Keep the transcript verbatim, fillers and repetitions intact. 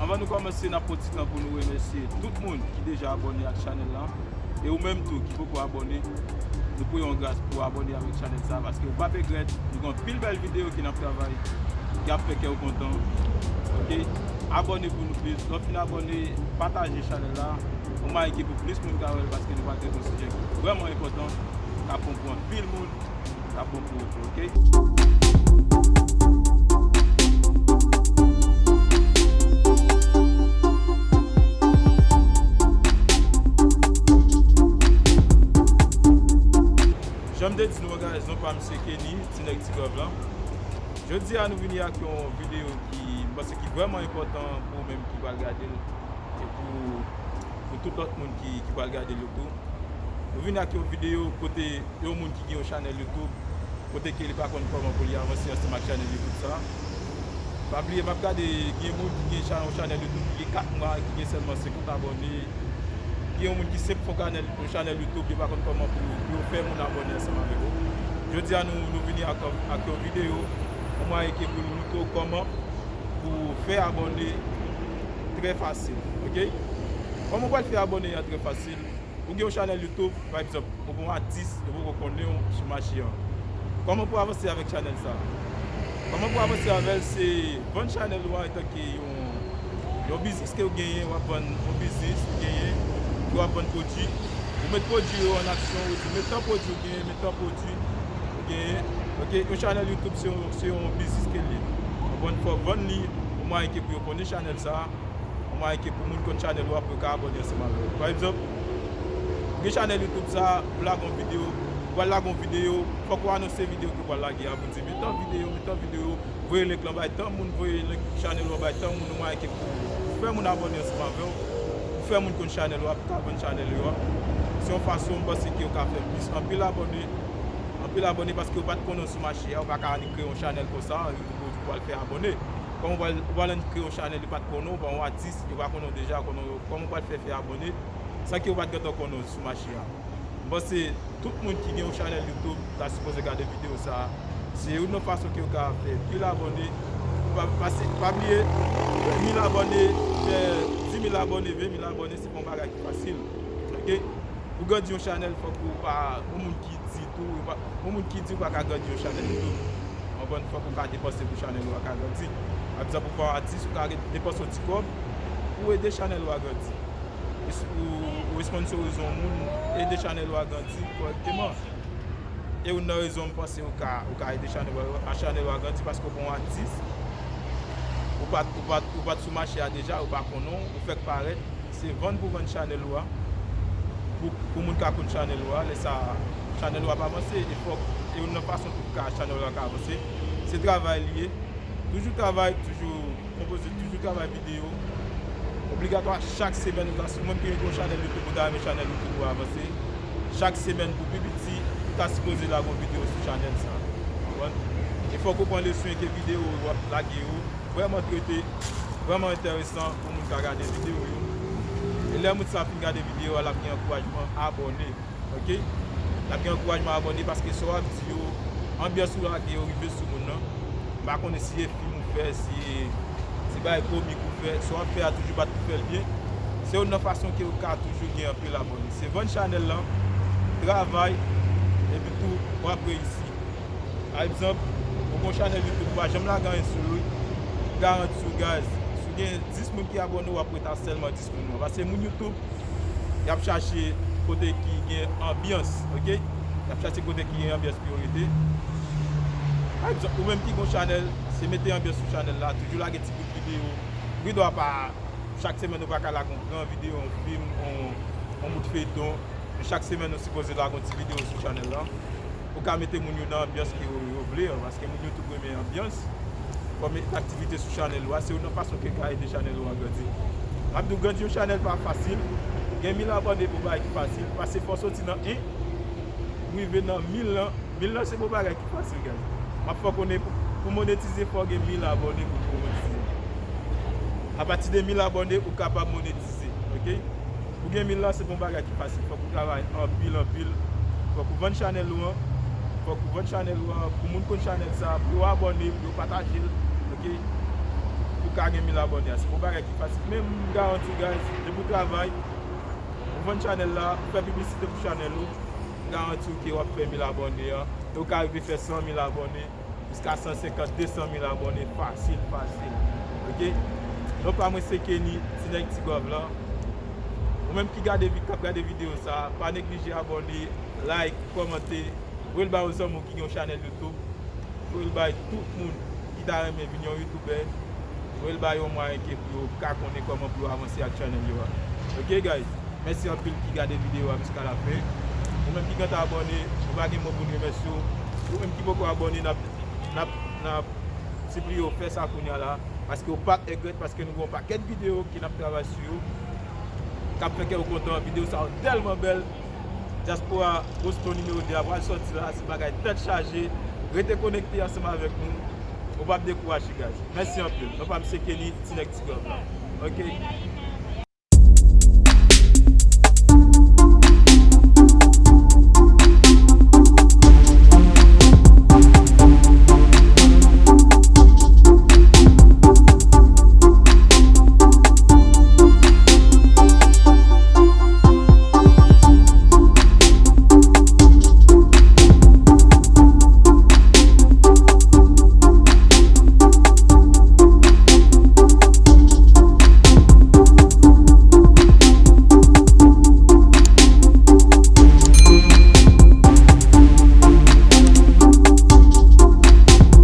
Anvan nou kòmanse, n ap pran ti tan pou nou remèsye tout moun ki deja abòne ak chanèl la. E ou menm tou ki poko abòne, nou priye w gras pou w abòne avèk chanèl sa, paske ou p ap regrèt, nou gen anpil bèl videyo ke n ap travay, ki ap fè kè w kontan. Oke? Abòne pou nou plis. Lè w fin abòne, pataje chanèl la, yon mwayen ke pou plis moun ka wè l, paske nou pral trete yon sijè ki vrèman enpòtan, k ap bon pou anpil moun, k ap bon pou ou tou, oke? Jan m te di nou, guys, non pa m se Kenny, Ti Nèg Ti Gòv lan. Jodi a, nou vini ak yon videyo ki, m panse ki vrèman enpòtan pou ou menm ki pral gade l, e pou, pou tout lòt moun ki, ki pral gade l yo tou. Nou vini ak yon videyo kote yon moun ki gen yon chanèl YouTube, kote ke li pa konn kòman pou li avanse ansanm ak chanèl YouTube sa. Pa bliye, m ap gade, gen moun ki gen cha-, yon chanèl YouTube ki gen kat mwa, ki gen sèlman senkant abòne. Gen yon moun ki senp fè yon chanèl, yon chanèl YouTube, li pa konn kòman pou, pou yo fè moun abòne ansanm avèk yo. Jodi a, nou, nou vini ak, ak yon videyo, yon mwayen ke pou nou montre w kòman pou fè abòne trè fasil, oke? Kòman w pral fè abòne an trè fasil? Ou gen yon chanèl YouTube, pa egzanp, ou gen yon atis, yo poko konnen w sou mache an. Kòman pou avanse avèk chanèl sa? Kòman pou avanse avè l, se vann chanèl ou an antanke yon, yon biznis ke w genyen, w ap vann yon biznis ou genyen, ke w ap vann pwodui. Ou met pwodui yo an aksyon, ou di, met tan pwodui ou genyen, met tan pwodui ou genyen. Oke, yon chanèl YouTube se yon, se yon biznis ke l ye. Ou konprann, fò w vann li, yon mwayen ke pou yo konnen chanèl sa, yon mwayen ke pou moun konn chanèl ou a pou yo ka abòne ansanm avè w. Pa egzanp, ou gen chanèl YouTube sa, ou lage yon videyo, ou pral lage yon videyo, fòk ou anonse videyo ke ou pral lage a, pou di, met tan videyo, met tan videyo, voye link lan bay tan moun, voye link chanèl ou an bay tan moun, yon mwayen ke pou, pou fè moun abòne ansanm avè w, pou fè moun konn chanèl ou a, pou ka vann chanèl yo a. Se yon fason m panse ke ou ka fè plis, anpil abòne, anpil abòne paske yo pa t konnen w sou mache a, ou pa ka annik kreye yon chanèl konsa, ou, ou, ou pral fè abòne. Kòman ou pral, ou pral annik kreye yon chanèl, yo pa t konnen w, ou pa yon atis, yo pa konnen w deja, konnen w, kòman ou pral fè fè abòne, san ke yo pa t gentan konnen w sou mache a? M panse tout moun ki gen yon chanèl YouTube ta sipoze gade videyo sa a. Se youn nan fason ke yo ka fè pil abòne. Pa, pase, pa bliye, fè mil abòne, fè dis mil abòne, ven mil abòne, se pa yon bagay ki fasil. Oke? Pou grandi yon chanèl, fòk ou pa yon moun ki di tou, ou pa, yon moun ki di ou pa ka grandi yon chanèl YouTube. Ou konprann, fòk ou ka depanse pou chanèl ou a ka grandi. Pa egzanp, ou pa yon atis, ou ka re-, depanse yon ti kòb pou ede chanèl ou a grandi. Ou, ou, ou sponsorize yon moun, ede chanèl ou a grandi kòrèkteman. E youn nan rezon m panse ou ka, ou ka ede chanèl ou a, chanèl ou a grandi, paske ou pa yon atis, ou pa, ou pa, ou pa t sou mache a deja, ou pa konnen w, ou fèk parèt, se vann pou vann chanèl ou a, pou, pou moun ka konn chanèl ou a, lè sa, chanèl ou a ap avanse, e fòk, e youn nan fason pou ka, chanèl ou a ka avanse, se travay li ye, toujou travay, toujou konpoze, toujou travay videyo. Obligatwa, chak semèn, ou ta, si w menm ki gen yon chanèl YouTube, ou ta renmen chanèl YouTube ou avanse, chak semèn pou pi piti, ou ta sipoze lage yon videyo sou chanèl sa. Ou konprann? E fòk ou pran le swen ke videyo w ap lage yo vrèman trete, vrèman enteresan pou moun ka gade videyo yo. E lè moun sa fin gade videyo a, l ap gen ankourajman abòne. Oke? N ap gen ankourajman abòne paske sa w ap di yo, anbyans ou lage yo rive sou moun nan. M pa konnen si e fim ou fè, si e, si bagay komik ou fè, sa w ap fè a toujou bat pou fè l byen. Se youn nan fason ke ou ka toujou gen anpil abòne. Se vann chanèl lan, travay, epi tou w ap reyisi. Pa egzanp, ou gon chanèl YouTube, ou pa janm lage anyen sou li, m garanti w, guys, si w gen dis moun ki abòne, w ap rete a sèlman dis moun nan. Paske moun YouTube, y ap chache kote ki gen anbyans, oke? Y ap chache kote ki gen anbyans pou yo rete. Pa egzanp, ou menm ki gon chanèl, se mete anbyans sou chanèl la, toujou lage ti bout videyo. Ou gen dwa pa, chak semèn ou pa ka lage yon gran videyo, yon fim, yon, yon bout feyton. Men chak semèn ou sipoze lage yon ti videyo sou chanèl la. Ou ka mete moun yo nan anbyans ke yo, yo vle an, paske moun yo tou renmen anbyans. Kòm aktivite sou chanèl ou a, se youn nan fason ke ka ede chanèl ou a grandi. M ap di w, grandi yon chanèl pa fasil. Gen mil abòne pou bagay ki fasil, paske fò w soti nan en, rive nan mil lan. Mil lan se pou bagay ki fasil, guys. M ap fè w konnen pou, pou monetize, fò w gen mil abòne pou monetize. Apati de mil abòne, ou kapab monetize, oke? Pou gen mil lan, se pou yon bagay ki fasil. Fòk ou travay anpil, anpil. Fòk ou vann chanèl ou an. Fòk ou vann chanèl ou an pou moun konn chanèl sa, pou yo abòne, pou yo pataje l, oke? Pou Ka gen mil abòne a, se pou bagay ki fasil. Men m garanti w, guys, depi w travay, ou vann chanèl la, ou fè piblisite pou chanèl ou, m garanti w ke w ap fè mil abòne an. E w ka rive fè san mil abòne, jiska san senkant, de san mil abòne, fasil, fasil. Oke? Non pa mwen se Kenny, ti nèg Ti Gòv lan. Ou menm ki gade, k ap gade videyo sa, pa neglije abòne, like, kòmante, voye l ba yon zanmi w ki gen yon chanèl YouTube. Voye l bay tout moun ki ta renmen vin yon youtubè. Voye l bay yon mwayen ke pou yo ka konnen kòman pou yo avanse ak chanèl yo a. Oke, guys? Mèsi anpil ki gade videyo a jiska la fen. Ou menm ki gentan abòne, nou pa gen mo pou n remèsye w. Ou menm ki poko abòne, n ap, n ap, n ap sipliye w fè sa kounye a la. Paske w p ap regrèt, paske nou gen yon pakèt videyo ke n ap travay sou yo. K ap fè kè w kontan. Videyo sa yo tèlman bèl. Dyaspora Boston nimewo de a pral sòti la, se bagay tèt chaje. Rete konekte ansanm avèk nou. Ou p ap dekouraje, guys. Mèsi anpil. Non pa m se Kenny, ti nèg Ti Gòv la. Oke?